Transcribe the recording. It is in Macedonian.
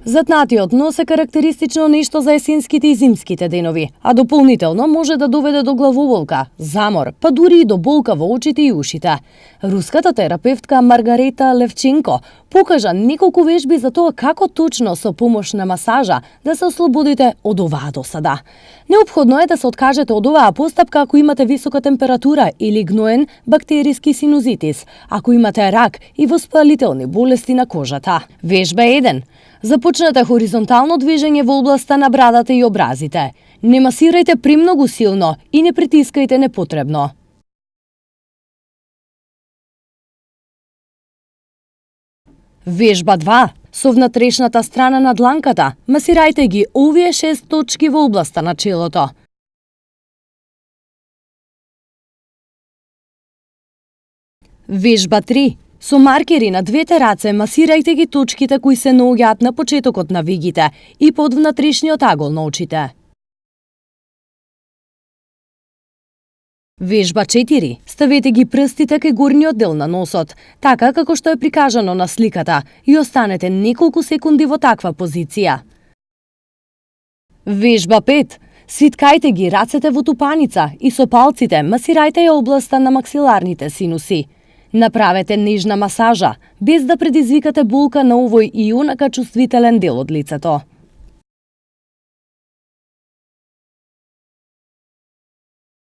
Затнатиот нос е карактеристично нешто за есенските и зимските денови, а дополнително може да доведе до главоболка, замор, па дури и до болка во очите и ушите. Руската терапевтка Маргарета Левченко покажа неколку вежби за тоа како точно со помош на масажа да се ослободите од оваа досада. Неопходно е да се откажете од оваа постапка ако имате висока температура или гноен бактериски синузитис, ако имате рак и воспалителни болести на кожата. Вежба 1. Започнете хоризонтално движење во областа на брадата и образите. Не масирајте премногу силно и не притискајте непотребно. Вежба 2. Со внатрешната страна на дланката масирајте ги овие 6 точки во областа на челото. Вежба 3. Со маркери на двете раце масирајте ги точките кои се наоѓаат на почетокот на вегите и под внатрешниот агол на очите. Вежба 4. Ставете ги прстите кај горниот дел на носот, така како што е прикажано на сликата, и останете неколку секунди во таква позиција. Вежба 5. Свиткајте ги рацете во тупаница и со палците масирајте ја областа на максиларните синуси. Направете нежна масажа, без да предизвикате болка на овој и онака чувствителен дел од лицето.